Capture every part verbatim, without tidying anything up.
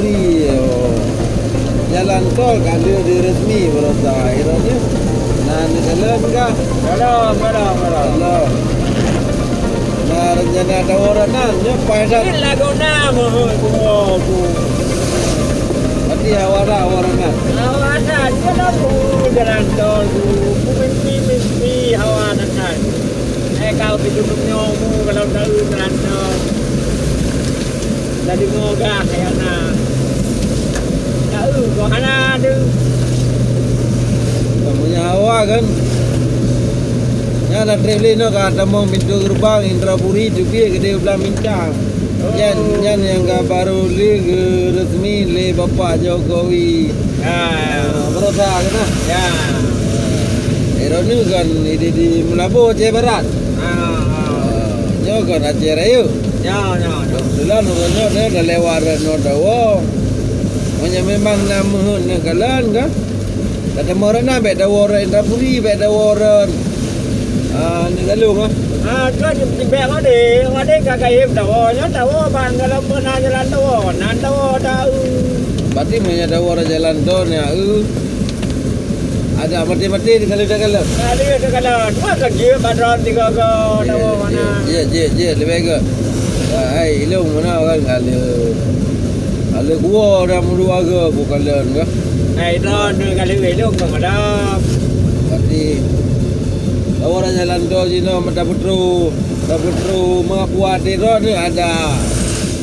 Iyo. Jalan tol ka lheueh diresmi baroesa, iroh nyoe. Nah, neukalon kah? Kalon, kalon, kalon. Kalon. Nah, rencana tawoe nan, nyoe pai that. Ini lagu na meuheuet bungo tu. Berarti awak dah awak nan. Awak dah, dia lagu jalan tol tu. Ku mimpi, mimpi hawa nan. Eh, kau tu cukup nyomu kalau tahu jalan tol. Dah deungoe gah, ya na. Tahu, kau hana tu. Kamu nyawa kan? Nyan na trép lé nyoe ka tamong pintoe geureubang Indrapuri teubiet keudéh u Blang Bintang. Oh. Nyan, nyan nyang ka barô lé geuresmi lé Bapak Jokowi. Ya. Ah, baroesa keunan. Ya. Droeneuh kan di, di Meulaboh Aceh Barat. Ah, ah. Ah, nyoe kan Aceh Rayeuk. Ya, ya, ya. Keubeutulan ureueng nyoe, nyoe ka lewat rot nyoe tawoe. Meunyoe memang na meuheuet neukalon kan. Ka tamong rot na, bèk tawoe rot Indrapuri, bèk tawoe rot, ah, Negara Lueng, ah. Ah, tu bèk Wadi, Wadi ka kayém tawoe, nyoe tawoe ban kalau pernah jalan tawoe, nan tawoe tahu. Berarti meunyoe tawoe rot jalan tol nyoe, eu, ada maté-maté di kalau dah kalau. Ada dah kalau. Dua ka jeuet ban droen tiga ka tawoe mana. Jeuet, jeuet, jeuet, lebih ke. Hai, ilong mana orang kalau. Kalau gua dah mulu aga, aku kalon ke. Hai, droen tu kalau ilong ka malam. Berarti, awak dah jalan tol sinoe, mata putru, mata putru, mengakuat di droen ni ada.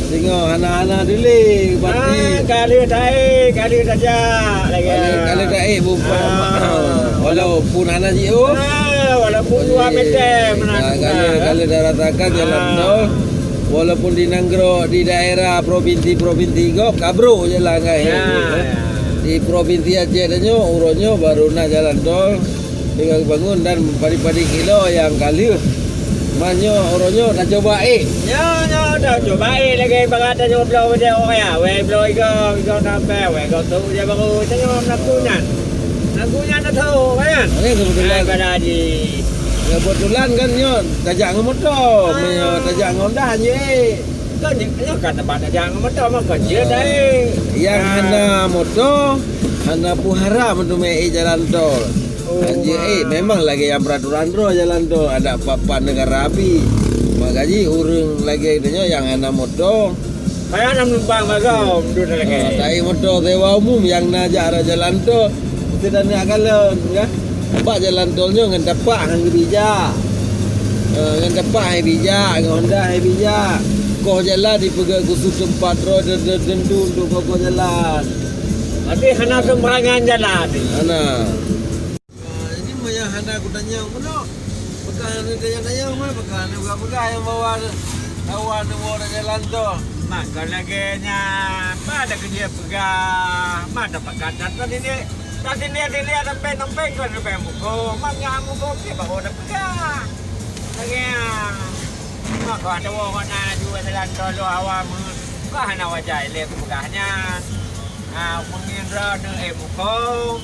Singoh hana-hana dili, berarti. Ah, kalau taék, kalau tajak lagi. Kalau, kalau taék bukan. Ah. Walaupun hana jiôh. Ah, walaupun dua meter, ah, mana kalau, kalau dah ratakan jalan tol, walaupun di nanggroe, di daerah provinsi-provinsi gob, ka brôk jalan kan. Ya, ya. Di provinsi Aceh tanyoe, uroe nyoe baru na jalan tol. Tinggai bangun dan padum-padum kilo nyang ka lheueh. Man nyoe, uroe nyoe tacoba ék. Nyoe, nyoe tacoba ék lagèe ibarat tanyoe bloe bajèe orang ya. Wèe bloe igo, igo na pèe, wèe igo tu je baru tanyoe lagu nyan. Lagu nyan na tho, kan? Ini kebetulan. Hai, pada Haji. Kebetulan kan nyoe tajak ngon moto. Ah. Meunyoe tajak ngon Honda, nyoe ék. Kan nyoe, nyoe kan tempat tajak ngon moto, mah kan jeuet ék. Nyang hana moto, hana peuhara meunteumé ék jalan tol. Oh, anjir, eh, memang lagèe nyang peraturan droe jalan tol, ada pat-pat negara api. Maka jih ureueng lagèe tanyoe nyang hana moto. Payah na menumpang bagau, meuduek lagèe. Ah, tai moto sewa umum nyang na jak rot jalan tol, meusti taneuk kalon, ya. Bak jalan tol nyoe ngon tapak han geubijak. Eh, ngon tapak han bijak, ngon Honda han bijak. Koh jalan dipeugöt khusus teumpat droe, de-, de-, deundu untuk koh-koh jalan. Berarti hana sembarangan jalan. Hana. Ah, jadi meunyo hana kutanyong bunoe, peugah hana tanyong-tanyong, meupeugah hana peugah-peugah nyang bahwa awak neuwoe rot jalan tol. Maka lagèe nyan, pat takeujeuet peugah, mat tapakat that teudidik. Tatindék-tindék, tampéng-tampéng kon leubeh muphom. Mat nyang muphom cit baru tapeugah. Lagèe nyan. Maka tawoe kona laju jalan tol awak meuh. Bah hana wajar ilèe kupeugah nyan. Ha, meungira neuék muphom.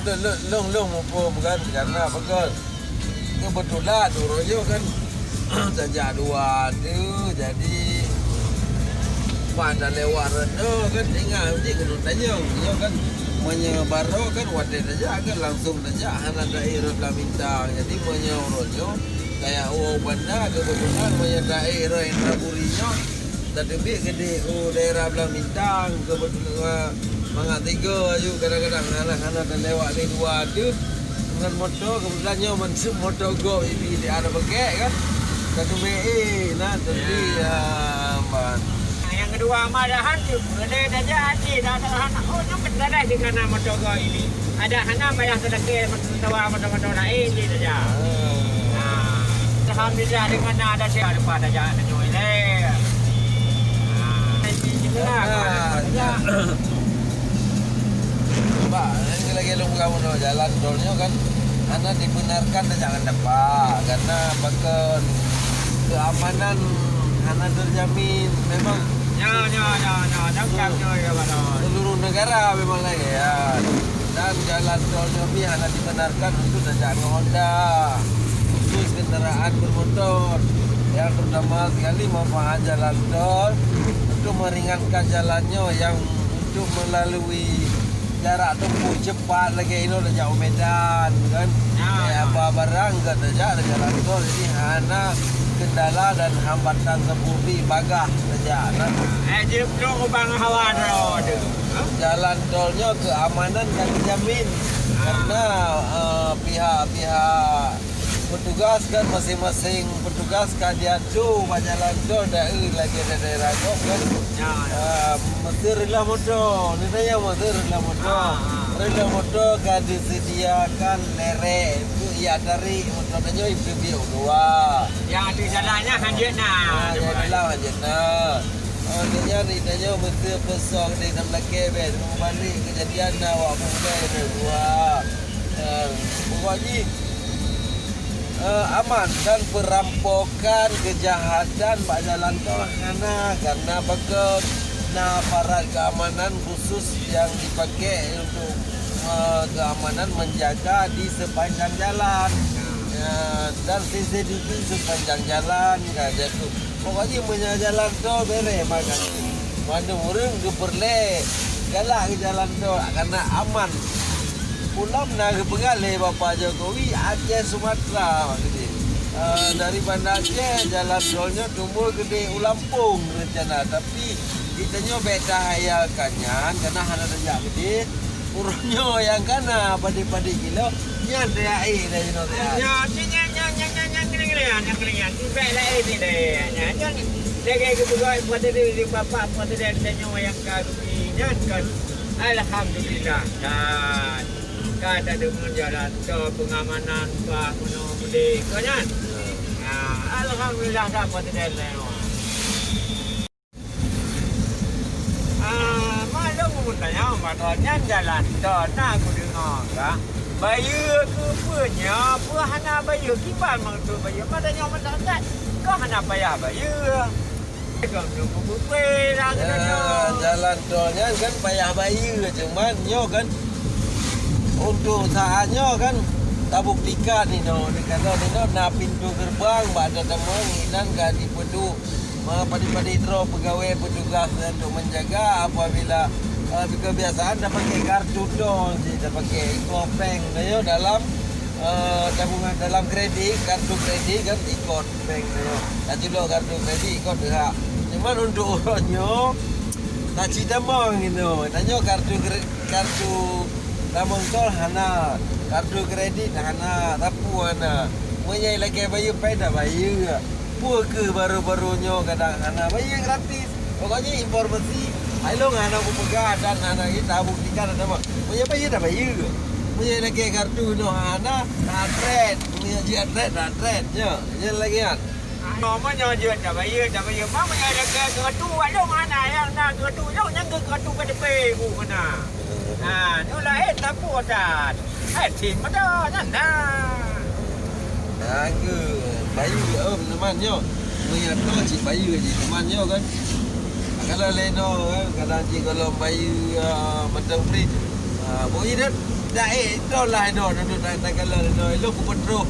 Lôn, lôn, lôn, lôn muphom kan, karena apa kan? Keubeutulan uroe nyoe kan tajak dua ateueh, jadi ban talewat rot nyoe kan, ingat jih keuneuk tanyong. Nyoe kan meunyoe baroe kan watèe tajak kan langsung tajak, hana taék rot Blang Bintang. Jadi meunyoe uroe nyoe tajak u banda, keubeutulan meunyoe taék rot Indrapuri nyoe, tateubiet keudéh u daerah Blang Bintang, keubeutulan mangat tiga aju kadang-kadang hana, hana talewat lé dua ateueh ngon moto, keubeutulan nyoe meunseup moto gob ibi di arah beukek kan. Tateubiet ék na teubi, ya, ban. Nyang keudua, malahan cit, beudé tajak até, dah, dah, dah, oh, nyoe keudadai di kana moto gob ibi. Ada hana payah teudeungoe meuteumé tawa mantong-mantong laén jih saja. Ah. Alhamdulillah, deungon na ada siat leupah tajak tanyoe ilèe. Ah. Ini juga. Ah, ya. Bah, ini lagi lôn peugah bunoe jalan tol nyoe kan hana dibenarkan tajak ngon tapak, karena pakon keamanan hana terjamin. Memang ya, ya, ya, ya, ya, ya, ya, ya, ya. Seluruh negara memang lagi, ya. Dan jalan tol nyoe pih hana dibenarkan untuk tajak ngon Honda, khusus kendaraan bermotor, yang terutama sekali manfaat jalan tol Untuk meringankan jalan nyoe nyang untuk melalui jarak tempuh cepat lagèe inoe tajak u Medan kan. Ya, ya. Apa barang ka tajak jalan tol, jadi hana kendala dan hambatan sapeue pih, bagah tajak nah. Eh, jeuet trok ubang hawa droe tu. Jalan tol nyoe keamanan ka dijamin. Ah. Karena, eh, pihak-pihak petugas kan, masing-masing petugas ka diatur bak jalan tol, dak, eh, lagèe daerah gob kan. Ya, ya. Ah, meusti reulah moto. Ni tanya meusti reulah moto. Ah, ah. Reulah moto ka disediakan lereng untuk jak tarék moto tanyoe ipeubiyeu dua. Nyang di jalan nyan hanjeuet na. Ah, nyang di dalam hanjeuet na. Oh, di nyan di tanyoe meusti peusok di Sam Lakèe bèk. Meubalek kejadian na awak muda itu dua. Eh, pokok jih, eh, aman dan perampokan, kejahatan bak jalan tol hana, karena bak na aparat keamanan khusus yang dipakai untuk, eh, keamanan menjaga di sepanjang jalan. Ya, dan C C T V sepanjang jalan, ka jatuh. Pokok jih meunyoe jalan tol bereh maka. Mandum ureueng geupeureulèe galak keu jalan tol karena aman. Ulôn na geupeugah lé Bapak Jokowi Aceh Sumatra maksud jih. Eh, dari Banda Aceh jalan tol nyoe tumbol keudéh u Lampung rencana, tapi geutanyoe bèk tahayalkan nyan karena hana tajak keudéh. Uroe nyoe nyang ka na padé-padé kilo, nyan teuyak ék dari inoe teuyak. Nyan, nyan, nyan keuleunyang, nyan keuleunyang. Bèk laén sidéh. Nyan, nyan. Lagèe geupeugah Presiden di Bapak Presiden tanyoe nyang ka geubi nyan kan. Alhamdulillah. Kan. Ka tadeungon jalan tol pengamanan ka meunoe mudé ka nyan. Ah, alhamdulillah dah Presiden tanyoe. Ah, maklum ulôn tanyong, mata nyan jalan tol na kudeungoe ka. Bayeue keu peue nyoe, peue hana bayeue, kiban maksud bayeue. Mata nyoe meusakat, ka hana payah bayeue. Ka meununggu bupe lah keunoe. Ya, jalan tol nyan kan payah bayeue, cuman nyoe kan untuk saat nyoe kan tabuktikan inoe, dikalon inoe na pintoe geureubang bak tatamong inan ka dipeuduek. Ma padé-padé droe peugawée petugas untuk menjaga apabila, eh, kebiasaan dah pakai kartu tol, dah pakai ikot péng, dah, ya, dalam, eh, tabungan dalam kredit, kartu kredit kan ikot péng, dah, ya. Dah culok kartu kredit ikot hak. Cuman untuk uroe nyoe, taci tamong gitu. Tanyoe kartu kre-, kartu tamong tol hana, kartu kredit hana, sapeue hana. Meunyoe ilakée bayeue, pai tabayeue. Peue keuh baru-baru nyoe kadang hana bayeue gratis. Pokoknya informasi, ai lôn hana kupeugah dan hana tabuktikan hana mah. Meunyoe bayeue tabayeue. Meunyoe ilakée kartu nyoe hana, tatrét. Meunyoe jiatrét, tatrét. Nyoe, nyan lagée nyan. Meunyoe jeuet tabayeue, tabayeue. Ma meunyoe ilakée kartu, ai lôn hana nyang na kartu, lôn nyang keu kartu K T P ku keunan. Ha, nyoe laén sapeue that. Hai, tim mada nyan na. Nanggu, bayeue, oh, teman nyoe. Meunyoe toh cit bayeue jih teman nyoe kan. Kalau leno kan, kadang cit golom bayeue, ah, mantong free. Ah, boh idat, dak, eh, toh lah eno, duduk tak, tak kalau leno. Ilok ku petroh,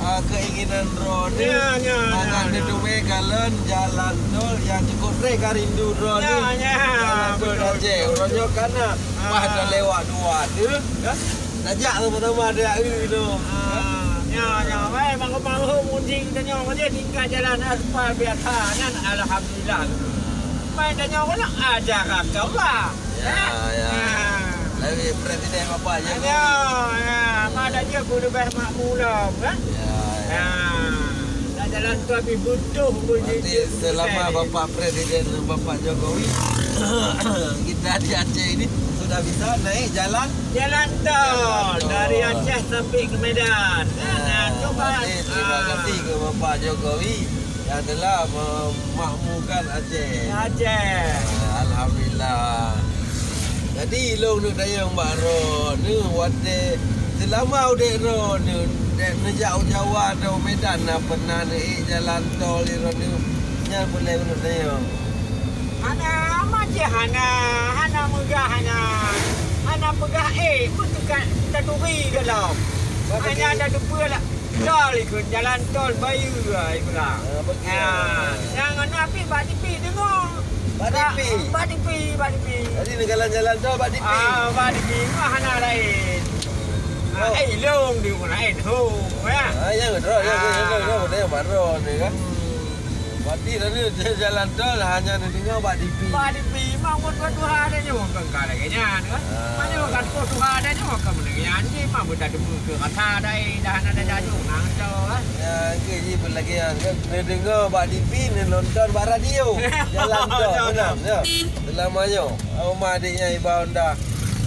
ah, keinginan droe ni. Ya, ya, ya, mangat ya. Neuteume kalon jalan tol nyang cukup treh ka rindu droe ni. Ya, ya, jalan tol betul, Aceh. Betul. Uroe nyoe kana, ah, bah dah lewat dua tu, kan? Tajak sama-sama ada hari tu. Ah, ya, ya. Baik, bang, bang, oh, muncing tanya, macam tingkat jalan aspal biasa, kan? Alhamdulillah. Mai tanya, kena ajar kau lah. Ya, ya. Ya. Lagi presiden apa je? Ya, ya. Pada dia guru bah makmur lah, kan? Ya, ya. Ya. Nak jalan tu habis butuh pun. Berarti dia selama Bapak Presiden dan Bapak Jokowi, kita di Aceh ini sudah bisa naik jalan? Jalan tol. Jalan tol. Dari Aceh sampai ke Medan. Ya, nah, coba. Berarti terima kasih ke Bapak Jokowi yang telah memakmurkan Aceh. Aceh. Ah, alhamdulillah. Jadi, ilong neuk tanyong bak droeneuh, watée seulama udeb droeneuh, dek neujak u Jawa atau Medan, na pernah neuék jalan tol droeneuh, nyan peureulée neuk tanyong. Hana, macam hana, hana meugah hana, hana peugah ék, pun teuka taturi dalam. Hanya tateupeue lah. Tol ikut jalan tol bayeue ai pula. Ah, betul. Ha, nyang na pih bak tipi deungoe. Bak Dipi. Bak Dipi, bak Dipi. Jadi neukalon jalan tol bak Dipi. Ah, bak Dipi mah hana laén. Ah, oh. Eh, ilong di ureueng laén ho, ya. Ah, ya, betul. Ya, ya, ya, ya, ya, baru ni kan. Berarti tadi jalan tol hanya neudeungoe bak Dipi. Bak Dipi mah buet tuha ada nyoe kan ka lagèe nyan kan. Ah. Mah nyoe kan tuha ada nyoe kan meunyoe nyan jih mah buet dah deungoe keu rasa dai dah hana ada jajoe nang tol kan. Ya, ke ji pun lagi kan. Neudeungoe bak Dipi, neunonton bak radio. Jalan tol, benar, ya. Selama nyoe, rumah adik nyan iba Honda.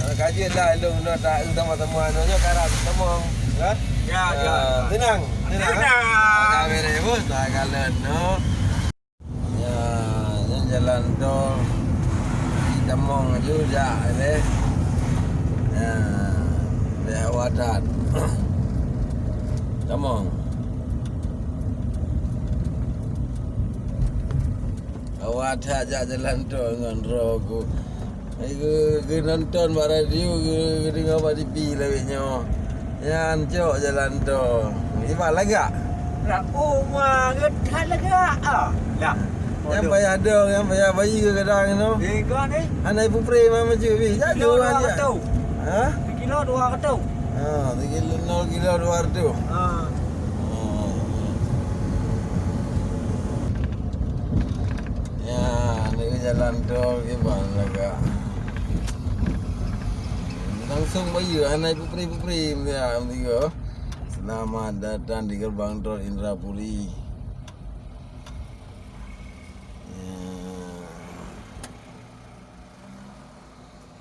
Ah, ka jeuet lah, ilong Honda tak sama-sama anu nyoe, karang tamong, ya. Ya, ya. Ah, tenang, tenang. Tenang. Ada beres pun, tak kalah, no. Ya, nyan jalan tol. Di tamong laju jak, deh. Ya, deh, awak that. Tamong. Awak that jak jalan tol ngon droe ku. Ai, geu-, geunonton bak radio, geu-, geudeungoe bak T V lawét nyoe. Nyan cok jalan tol. Iban lagak. Lah, oh, ma, geuh that lagak, ah. Lah. Nyang payah dong, nyang payah bayi kadang tu. Eh, kan, eh? Hana ipupre mah macam ni. Jago aja. Ha? Sekilo dua ratus. Ha, sekilo, nol kilo dua ratus. Ha. Oh. Ya, ni jalan tol kiban lagak. Langsung bayi, hana ipupre-pupre, ya, tiga. Selamat datang di gerbang tol Indrapuri. Ya.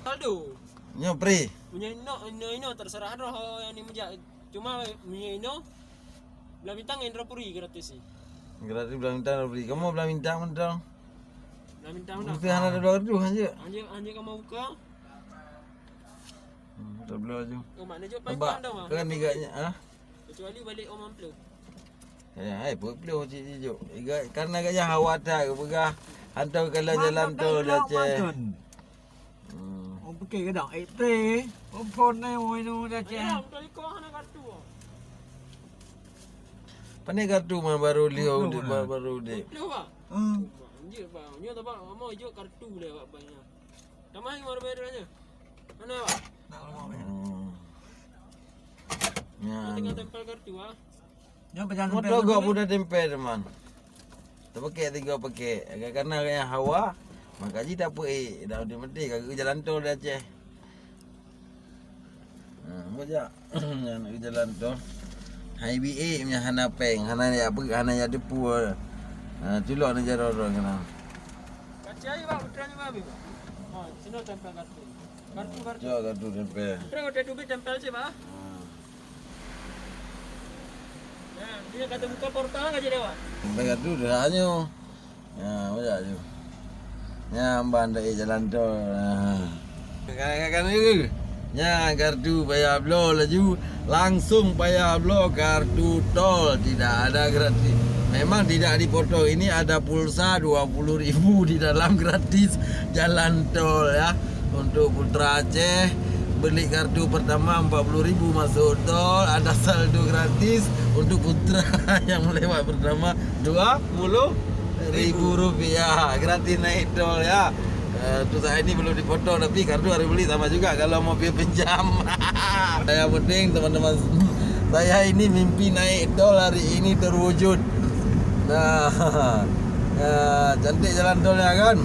Saldo. Nyoe pre. Meunyoe inoe, inoe, inoe terserah droe nyang ni meujak. Cuma meunyoe inoe, Blang Bintang Indrapuri gratis sih. Gratis Blang Bintang Indrapuri. Kamoe Blang Bintang mantong. Blang Bintang dah. Mesti hana ada dua ratus anjir. Anjir, anjir kamoe buka. Hmm, tak boleh laju. Oh, makna jawab panjang dah, Mak. Kan tiga nya, ah? Kecuali balik Om Amplu. Ya, hai, peuet ploh cit jijok. Iga, karena gaya hawa tak peugah hantar ke jalan tol di Aceh. Hmm. Oh, pakai ke dah? Eh, teh. Oh, phone ni, oh, ini, dah cek. Ayah, bukan ikut anak kartu. Pandai kartu mah baru lihat, baru dek. Peuet ploh, Pak? Hmm. Anjir, Pak. Nyoe tak, Pak. Mau jok kartu dia, Pak, banyak. Tamah yang baru bayar dulu aja. Mana, Pak? Nak lama, Pak. Hmm. Nyan. Tinggal tempel kartu, ah. Nyoe pejalan tempel. Moto gok pun dah tempel, teman. Tapakek tiga pakek. Agak karena yang hawa, maka ji tak peuék. Dah udah mati, kagak jalan tol di Aceh. Ha, mojak. Nyan jalan tol. Hai bi ék, hana peng, hana ya, hana ya depu. Ha, culok ni jalan orang kena. Kacai, Pak, putra ni, Pak, habis, Pak. Ha, sini tempel kartu. Kartu, kartu. Jok kartu tempel. Putra, kartu tu tempel sih, Pak. Ha. Ya, dia kata buka portal aja lewat. Tempel kartu dah nyo. Ya, banyak tu. Ya, amban dah jalan tol. Ha. Kan, kan, kan, kan. Nya, kartu payah bloe laju, langsung payah bloe kartu tol, tidak ada gratis. Memang tidak dipotong. Ini ada pulsa dua puluh ribu di dalam gratis jalan tol, ya. Untuk Putra Aceh, beli kartu pertama empat puluh ribu masuk tol, ada saldo gratis untuk Putra yang lewat pertama dua puluh ribu rupiah gratis naik tol, ya. Eh, tu saya ini belum dipotong, tapi kartu hari beli sama juga kalau mau pi pinjam. Yang penting teman-teman saya ini mimpi naik tol hari ini terwujud. Nah, ya, cantik jalan tolnya kan.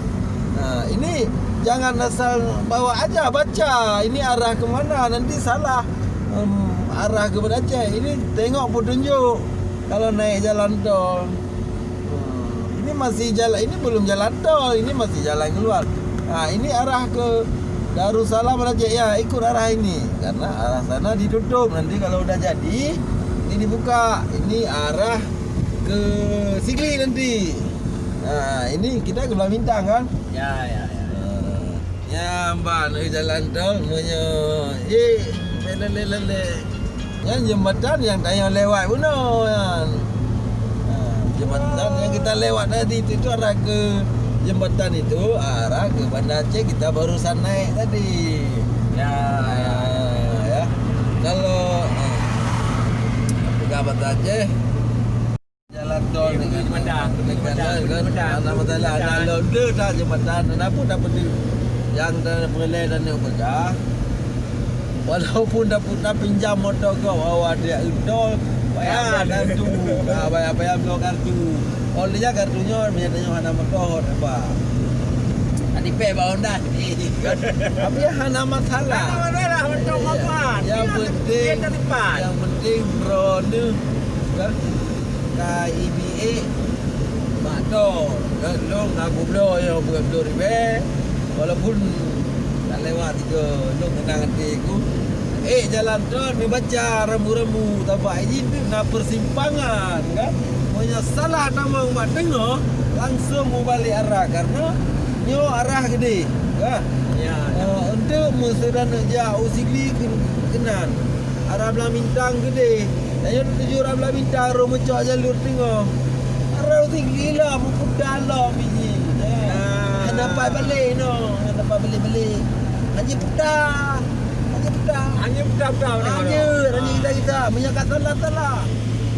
Nah, ini jangan asal bawa aja, baca ini arah ke mana, nanti salah, em, arah ke Banda Aceh. Ini tengok petunjuk kalau naik jalan tol. Hmm, ini masih jalan, ini belum jalan tol, ini masih jalan keluar. Nah, ini arah ke Darussalam Aceh, ya, ikut arah ini karena arah sana ditutup. Nanti kalau udah jadi, ini dibuka. Ini arah ke Sigli nanti. Nah, ini kita ke Blang Bintang kan? Ya, ya, ya. Ah. Ya, ban, eh, jalan tol, meunyoe, eh, lele-lele. Nyan jembatan yang tayang lewat bunoe nyan. Ha, jembatan yang kita lewat tadi itu, itu arah ke jembatan itu, arah ke Banda Aceh kita barusan naik tadi. Ya, ya, ya. Kalau, ha, peugah Banda Aceh, jalan tol Jembatan. Jembatan. Kan, kan, hana masalah, hana lom le that jembatan, hana pun tak peduli. Nyang ta-, peureulèe taneuk peugah, walaupun tapeu-, tapinjam moto gob awak dia eutol, payah kartu. Ah, payah, payah bloe kartu. Oh, dia kartu nyoe, meunyo tanyoe hana moto, apa? Tadi peh bak Honda. Tapi hana masalah. Hana masalah, untuk apa? Yang penting, yang penting droeneuh, kan? Ka ibi ék bak droe, lôn ka kubloe nyoe peuet ploh ribèe, walaupun ka lewat tiga lôn keunong até ku. Ék jalan droe neubaca rambu-rambu, sabab jih na persimpangan, kan? Meunyoe salah tamong bak teungoh, langsung mubalek arah, karena nyoe arah keudéh, kan? Ya, ya. Eh, untuk meuseudah neujak u Sigli keu-, keunan. Arah Blang Bintang keudéh. Tanyoe tatuju rot Blang Bintang, rot meucok jalur teungoh. Rot Sigli lom, meuputa lom biji. Ah. Hana pat balek inoe, hana pat balek-balek. Hanya puta. Hanya puta. Hanya puta-puta. Hanya, hanya kita-kita. Meunyo ka salah-salah.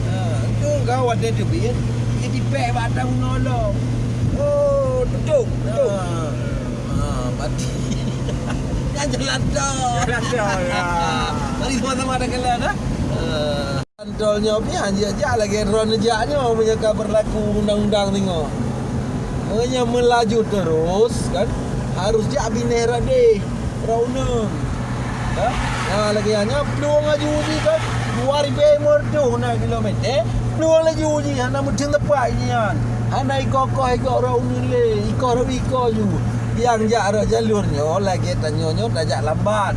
Ha, tu ka watèe teubiet, dia tipèk bak ateueh bunoe lom. Oh, tutup, tutup. Ha. Ha, mati. Kan jalan tol. Jalan tol, ya. Mari sama-sama dah kena dah. Ha. Jalan tol nyoe pih hana jak lagèe droeneuh jak nyoe meunyoe ka berlaku undang-undang singoh. Meunyoe meulaju terus kan harus jak binéh rot déh, rot uneun. Ha? Ha, lagèe nyan plueng laju jih kan dua ribèe limong reutôh na kilometer, plueng laju jih hana meuteun teumpat jih nyan. Hana ikoh-koh ikoh rot uneun lé, ikoh rot ikoh ju. Nyang jak rot jalur nyoe lagèe tanyoe nyoe tajak lambat.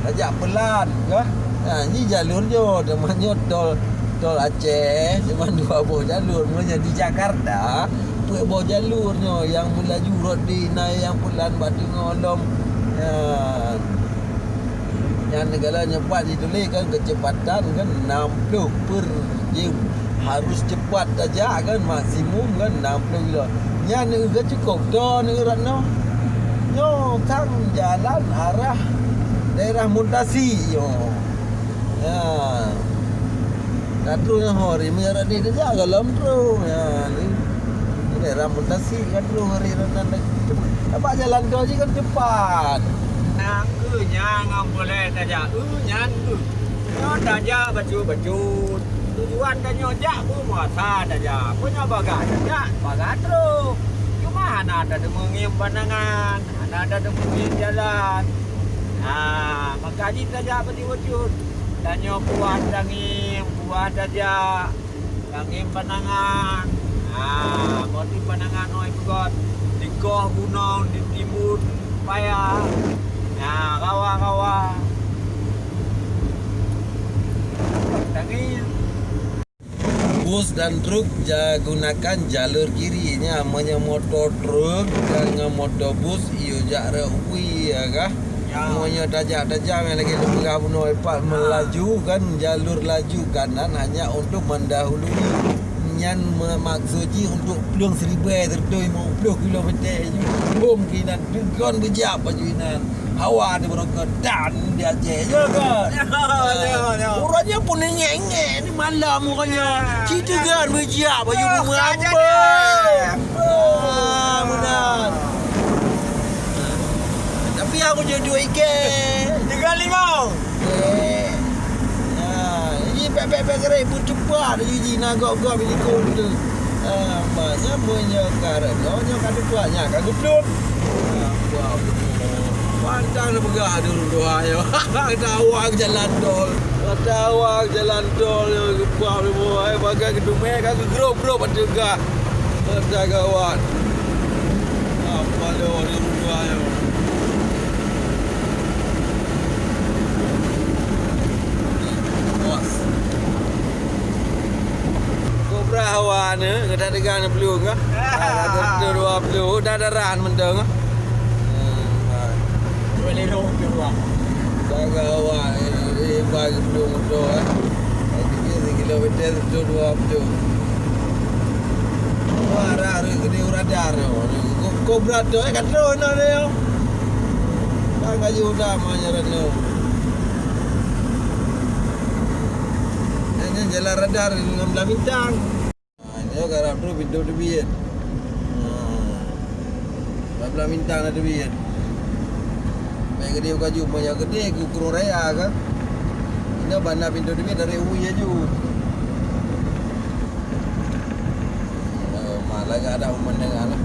Tajak peulan, kan? Ha, jih jalur nyoe, teuma nyoe tol, tol Aceh, teuma dua boh jalur. Meunyoe di Jakarta, peuet boh jalur nyoe, nyang meulaju rot di na nyang peulan bak teungoh lom. Ha. Nyan neugala nyoe pat jituléh kan keuceupatan kan enam puluh per jam. Harus cepat tajak kan, maksimum kan enam puluh kilo. Nyan neu ka cukôp, toh neu rot nyoe. Nyoe kan jalan arah daerah Muntasi nyoe. Ya. Ka troh nyoe ho ri, meunyoe rot di tajak gohlom troh. Ya, ni. Daerah Muntasi ka troh ri rot nyan. Nampak jalan tol jih kan cepat. Nah, keu nyan ngon boleh tajak. Eu, nyan keu. Nyoe tajak bacut-bacut. Tujuan tanyoe jak beumeurasa tajak. Meunyoe bagah tajak, bagah troh. Cuma hana tadeungoe ngieng pandangan, hana tadeungoe ngieng jalan. Ha, maka jih tajak bacut-bacut. Tanyoe puas tangieng, puas tajak. Tangieng pandangan. Ha, motif pandangan oi peugöt. Dikoh gunong, ditimbun paya. Ha, rawa-rawa. Tangieng. Bus dan truk ja-, gunakan jalur kiri nya. Meunyoe motor truk dan ngon motor bus, iyo jak rot wie, ya kah? Ya. Meunyoe tajak-tajak nyang lagèe lôn peugah bunoe, pat melaju kan, jalur laju kanan hanya untuk mendahului. Nyan me-, maksud jih untuk plueng siribèe sireutoh limong ploh kilometer ju. Bom keunan teugon beujak baju inan. Hawa di Moroko dan di Aceh, ya kan? Ya, ya, ya. Uroe nyan pun ingat-ingat ni malam uroe nyan. Ya. Ci teugon beujak baju bunga ambon. Ah, beuna. Tapi aku jadi duit ikan. Tiga lima. Eh. Ya, ini pek-pek-pek gerai beutupat laju jih na gop-gop di likot tu. Ah, masa meunyoe ka rot nyoe, nyoe ka tupat, nyan ka geupluet. Ah, wah, pantang na peugah di ureueng tuha nyoe. Tawa jalan tol. Tawa jalan tol nyoe geupah lé boh, eh, bagai geutumèe ka geugrôp-grôp ateueh gah. Meuta gawat. Apa lé ureueng tuha nyoe. Bos. Kobra hawa ni, kita dengar ni belum kah? Ah, satu dua puluh, dah darah mentong kah? Dua lima puluh dua. Bagawa, eh, bagi belum motor, eh. Tiga kilometer satu dua puluh. Wah, arah, arah gede uradar tu. Ko-, kobra tu, eh, kat tu, no, dia. Bang, kaji utama jalan tu. Ini jalan radar dengan belah bintang. Ha, nyoe Karab tu pintoe teubiet. Ha. Bak Blang Bintang na teubiet. Bèk geudeh ka jeuet, meunyoe geudeh keu Krueng Raya kan. Inoe bak na pintoe teubiet dari U I laju. Eh, malah gak ada pemandangan lah.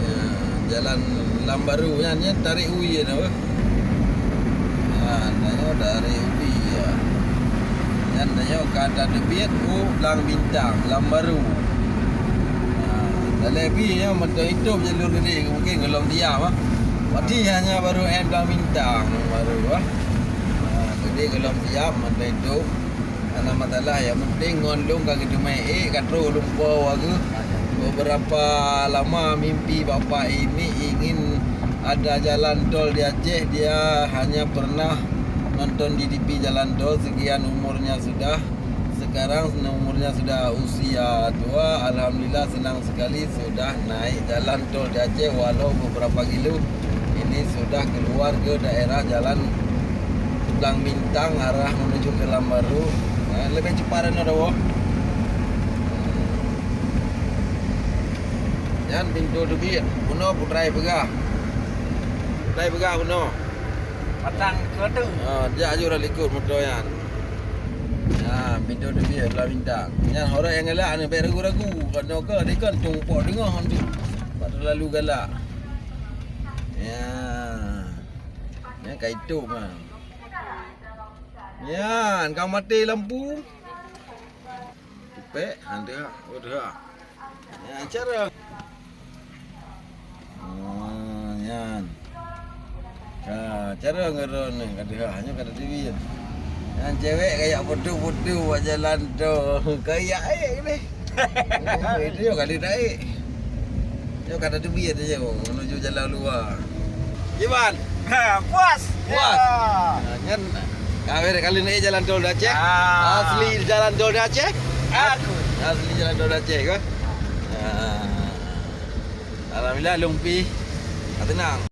Ya, jalan Lam Baru nyan, nyan tarék U I nyan apa? Ya, nyoe tarék U I ya. Nyan nyoe ka tateubiet u Blang Bintang, Lam Baru. Ya, dalé bi nyoe mantong itôb jalur geudeh, mungkin gohlom siap ah. Berarti hanya baru N Blang Bintang baru ah. Ya, geudeh gohlom siap mantong itôb. Hana masalah, nyang penting ngon lôn ka geuteumé ék, ka trôh lôn po lagèe beberapa lama mimpi bapak ini ingin ada jalan tol di Aceh, dia hanya pernah nonton di T V jalan tol, sekian umurnya sudah, sekarang umurnya sudah usia tua, alhamdulillah senang sekali sudah naik jalan tol di Aceh walau beberapa kilo. Ini sudah keluar ke daerah jalan Blang Bintang arah menuju ke Lam Baru. Ha, lebih cepat dah dah. Nyan pintoe teubiet. Bunoe putrai peugah. Putrai peugah bunoe. Patang keu tu. Ha, jak ju dah likot moto nyan. Ha, pintoe teubiet Blang Bintang. Nyan orang nyang galak ni bèk ragu-ragu. Kano ke dikon tumpok deungoh tu. Bak terlalu galak. Ya. Nyan ka itôb ha. Nyan ka maté lampu. Tupek, ha, teuhah. Oh, teuhah. Nyan cara. Oh, nyan. Ha, cara ngeurôn ni ka teuhah, nyoe ka teubiet. Nyan cewek kayak foto-foto bak jalan tu. Kayak eh ni. Oh, itu juga ada naik. Nyoe ka teubiet aja menuju jalan luar. Iban. Ha, puas. Puas. Ya. Ha, kan kami kali ni jalan tol Aceh. Ah. Asli jalan tol Aceh. Aku. Asli jalan tol Aceh kan. Ha. Alhamdulillah lôn pi. Tenang.